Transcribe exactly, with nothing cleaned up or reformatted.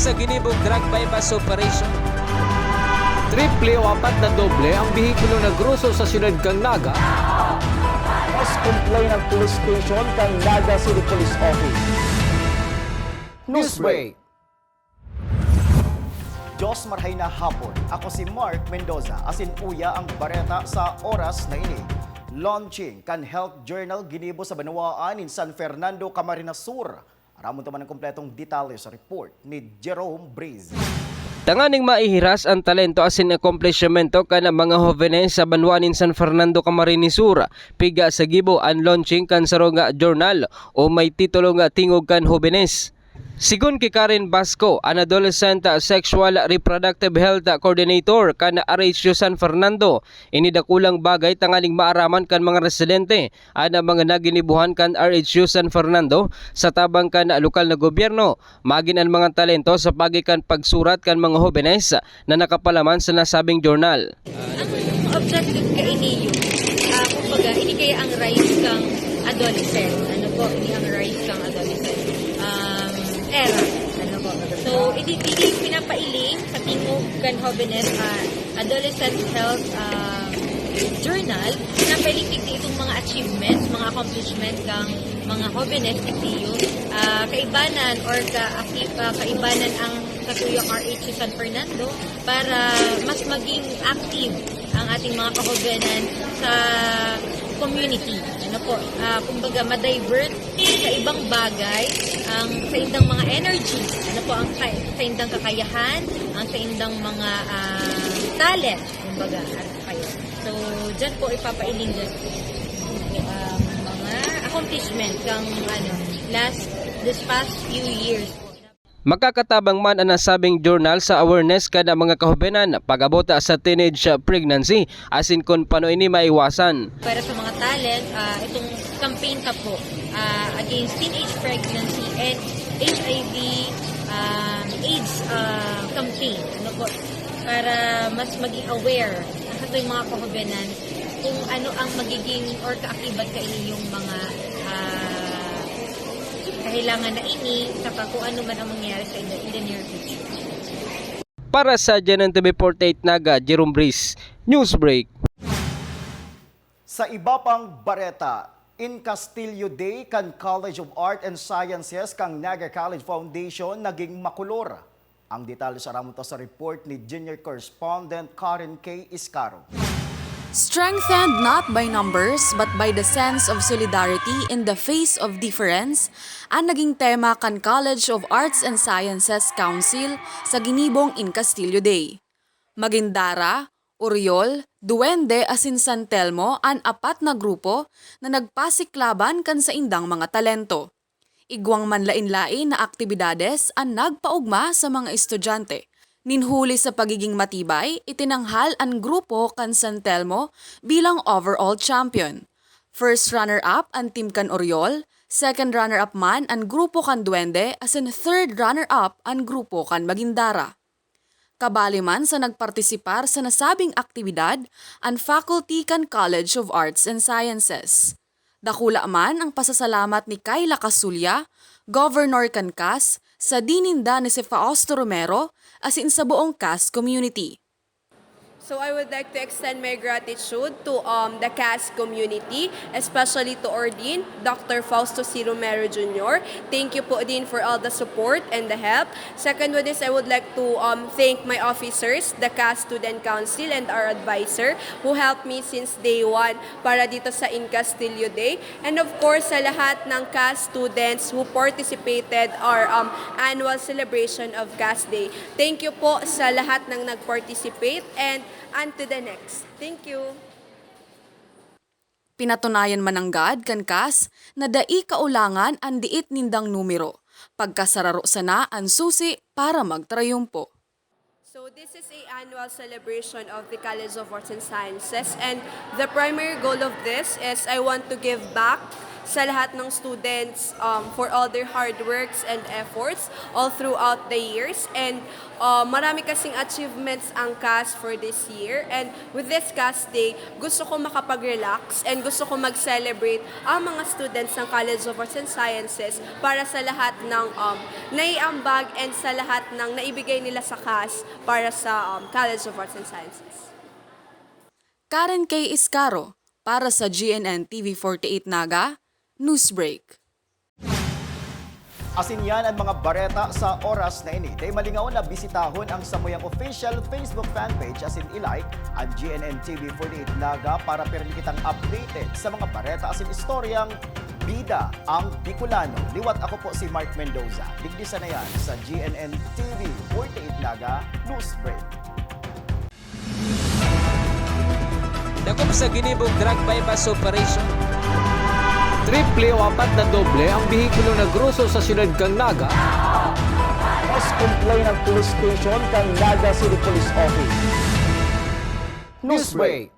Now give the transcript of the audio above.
Sa ginibong drug buy-bust operation. Triple o apat na doble ang behikulo na groso sa siyudad kan Naga. Mas complain ang police station kan Naga City Police Office. Newsbreak. Diyos marhay na hapon. Ako si Mark Mendoza. Asin uya ang bareta sa oras na ini. Launching kan Health Journal ginibo sa banwaan nin San Fernando, Camarines Sur. Aramon ta man ang kompletong detalye sa report ni Jerome Breeze. Tanganing maihiras an talento asin akomplishmento kan mga hobenes sa banwa nin San Fernando, Camarines Sur, piga sa gibo an launching kan sarong journal o may titulo nga Tingog kan Hobenes. Sigon ki Karen Basco, an Adolescent Sexual Reproductive Health Coordinator kan R H U San Fernando, ini dakulang bagay tanganing maaraman kan mga residente an mga naginibuhan kan R H U San Fernando sa tabang kan lokal na gobyerno. Magin an mga talento sa pagi kan pagsurat kan mga hobenes na nakapalaman sa nasabing journal. Ang objective kaini yun, ah, kumbaga, ini kaya ang rise kang adolescent. Ano po, ini ang rise kang adolescent um, era. Ano po. So, ini, ini pinapailing sa tingog kan hobenes, ah, adolescent health ah, journal, pinapailing digdi itong mga achievements, mga accomplishments kang mga hobenes digdi. Ah, kaibanan or ka, ah, kaibanan ang katuyo kan R H U San Fernando para mas maging active ang ating mga kahobenan sa community. Ano po, ah, kumbaga, ma-divert sa ibang bagay ang sa indang mga energy. Ano po, ang ka- sa indang kakayahan, ang sa indang mga ah, talent, kumbaga, ano kayo. So, dyan po ipapailing dyan ang mga accomplishment kang ano, last, this past few years po. Makakatabang man an nasabing journal sa awareness kan mga kahobenan pag-abot sa teenage pregnancy asin kun pano ini maiwasan. Para sa mga talent, ah, itong campaign ta po ah, against teenage pregnancy and H I V um, AIDS ah, campaign. Ano po? Para mas maging aware ang ating mga kahobenan kung ano ang magiging or kaakibat kaini yung mga ah, kahilangan na ini, saka kung ano man ang mangyayari sa in the, in the near future. Para sa G N N T V forty-eight Naga, Jerome Breeze, Newsbreak. Sa iba pang bareta, in Castillo Day kan College of Art and Sciences kan Naga College Foundation naging makulor. Ang detalye sa aramon ta sa report ni junior correspondent Karen K. Iscaro. Strengthened not by numbers but by the sense of solidarity in the face of difference, an naging tema kan College of Arts and Sciences Council sa ginibong in Castillo Day. Magindara, Oryol, Duwende asin San Telmo an apat na grupo na nagpasiklaban kan saindang mga talento. Igwang man lain-lain na aktibidades an nagpaogma sa mga estudyante. Nin huli sa pagiging matibay, itinanghal an grupo kan San Telmo bilang overall champion. First runner-up an team kan Oryol, second runner-up man an grupo kan Duwende asin third runner-up an grupo kan Magindara. Kabali man sa nagpartisipar sa nasabing aktibidad an faculty kan College of Arts and Sciences. Dakula man ang pasasalamat ni Kyla Casulla, Governor kan CAS, sa dininda ni si Fausto Romero asin sa buong CAS community. So I would like to extend my gratitude to um, the CAS community, especially to Ordin, Doctor Fausto C. Romero Junior. Thank you po din for all the support and the help. Second one is I would like to um, thank my officers, the CAS Student Council, and our advisor who helped me since day one para dito sa In Castillo Day. And of course, sa lahat ng CAS students who participated our um, annual celebration of CAS Day. Thank you po sa lahat ng nag-participate and on to the next. Thank you. Pinatunayan man nanggad kan CAS na dai kaulangan an diit nindang numero. Pagkasararo sana an susi para magtrayumpo. So this is a annual celebration of the College of Arts and Sciences, and the primary goal of this is I want to give back sa lahat ng students, um, for all their hard works and efforts all throughout the years. And, uh, marami kasing achievements ang CAS for this year. And with this CAS Day, gusto ko makapag-relax and gusto ko mag-celebrate ang mga students ng College of Arts and Sciences para sa lahat ng, um, naiambag and sa lahat ng naibigay nila sa CAS para sa, um, College of Arts and Sciences. Karen K. Iscaro, para sa G N N T V forty-eight Naga, Newsbreak. Asin yan an mga bareta sa oras na ini. Dai malingaw na bisitahon ang samuyang official Facebook fan page asin i-like an G N N T V forty-eight Naga para pirmi kitang updated sa mga bareta asin istoryang bida ang Bicolano. Liwat, ako po si Mark Mendoza. Digdi sana yan sa G N N T V forty-eight Naga Newsbreak. Dakop sa ginibong drug buy-bust operation. Triple o apat na doble ang behikulo na groso sa siyudad kan Naga. Mas complain ang police station kan Naga City Police Office. Newsbreak.